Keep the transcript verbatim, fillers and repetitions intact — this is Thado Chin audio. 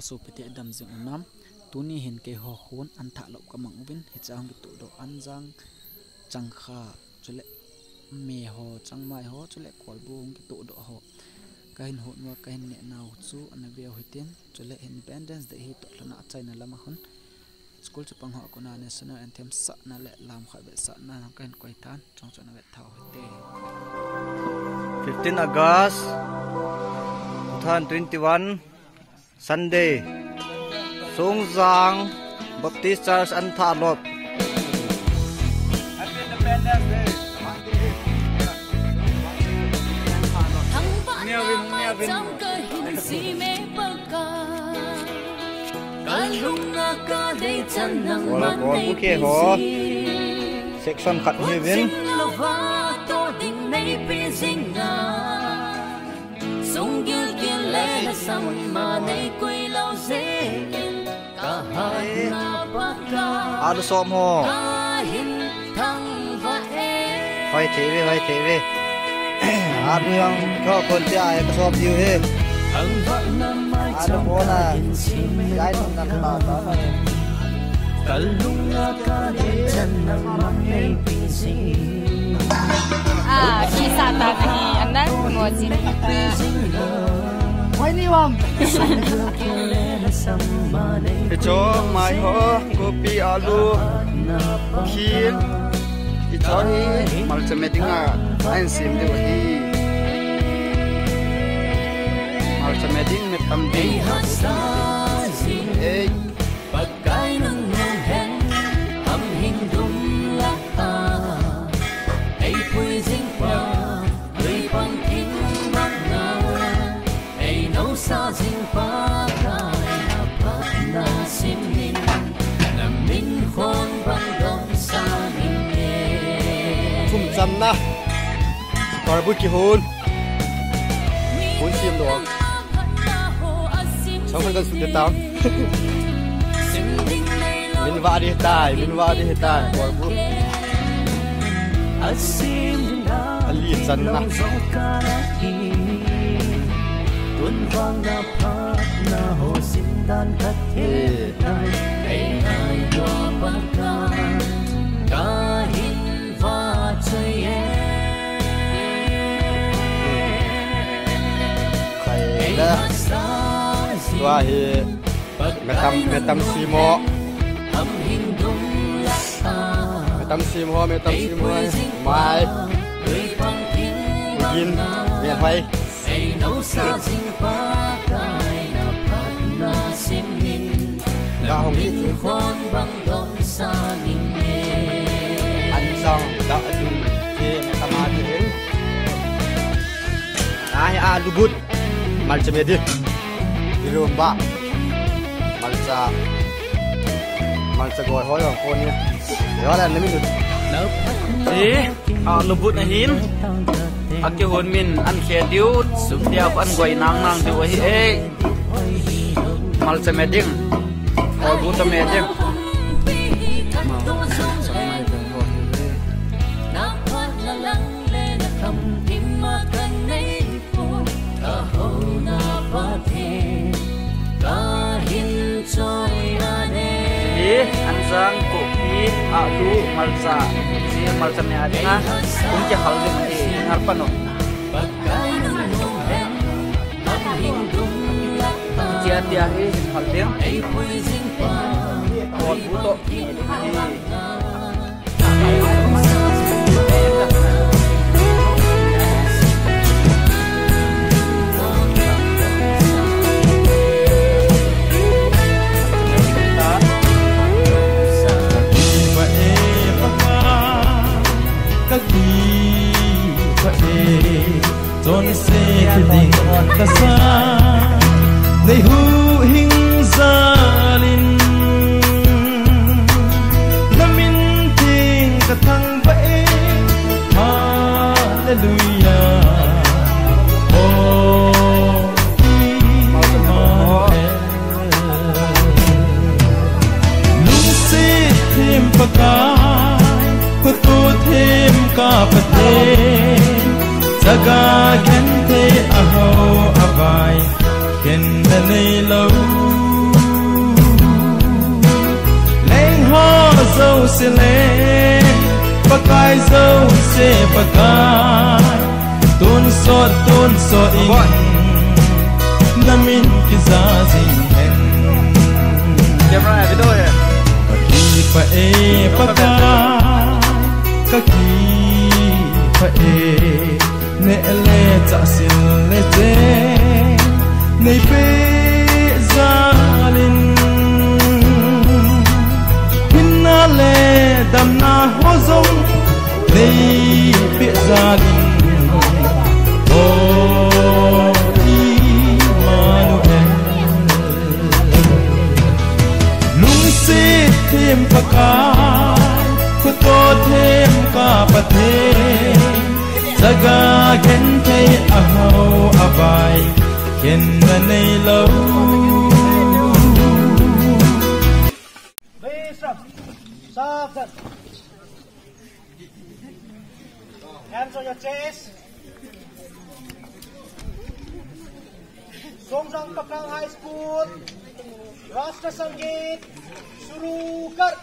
Sopite, dam jing unam. Tuni hin keiho khun an thah lop kamang uvin, hiche a hung kitoh doh Anjang, Changkha, chule Meho, Changmai ho, chule Kolbu hung kitoh doh ho kahin hon uva, kahin neh nau chu ana veu hitin, chule Independence Day hi toh lhona achaina lama hin school chapang ho a kona National Anthem sahna le lamkhat vetsahna kahin koi tan, chong chon ana vet thau hite. Fifteen August two thousand twenty-one, Sunday. Songjang Baptist Church an thah lop. Wala ko buke ho. Section khat hi vin. Alu som ho. Hoi thei ve, hoi thei ve. Alu yang ko kon tia ai ka som diu he. Alu bona. Jai nang nang ta ta. Ah, kisa ta nahi, anang mo jin. Wai ni wam. Hicho mai ho, kopi, alu, khin. Hicho hi malcha me dinga ahin sem diu ahi. Malcha me ding, me tam ding. Ei. Pakai nunung hen, ham hing dum laka, ei pui jing pa, lui pang thing bang na, ei nau sa jing pa, kai na pa na sim nin, na min khon bang dong sa nin e. Thum channa, Kolbu kihon. Hun sim doh. Chang khan kan sut ding tam. Min vah ding tai, min vah ding tai. Kolbu. Ali channa. Eh. Khai le. Tua hi. Me tam, me tam sim ho. Me tam sim ho, me tam sim ho. Mai. Ugin. Me mai. Ga hong hi chu. An sang da dun ke tama ding. Ahi alu but. Malcha me ding. Irum ba. Malcha. Malcha goi hoi hong kon ni. Yo la na min. Eh, alu but na hin. Akihon min an khe diu. Sum dia an goi nang nang diu ahi e. Malcha me ding. Kolbu cha me ding. Hi, an sang, kopi, alu, malcha. Hi, malcha me a dinga. Hung kihal ding, hi, ngar pan o. Tia, tia hi hin hal ding. Kolbu toh. Ka kipah e, chonse kiding kasa, nei huhhing jal in, na min theng ka thangvah e, Hallelujah, oh, Emmanuel. Lungset them Pakai, khutu them ka Pathen, chaga genthei ahao avai, khenna neilou. Jouse le, Pakai Jouse Pakai, tonsot tonsot in, namin kija jing hen. Kakipah e Pakai, kakipah e. Neh le chah, sil le cheng neipeh jal in, hinna le damna ho jong neipeh jal in, O Immanuel. Lungset them Pakai, khuto them ka Pathen, chaga genthei, ahao avai khenna neilou. Bishop, Satan. Hands on your chest. Songjang Pakang High School, Rashtra Sangeet, shuru kar.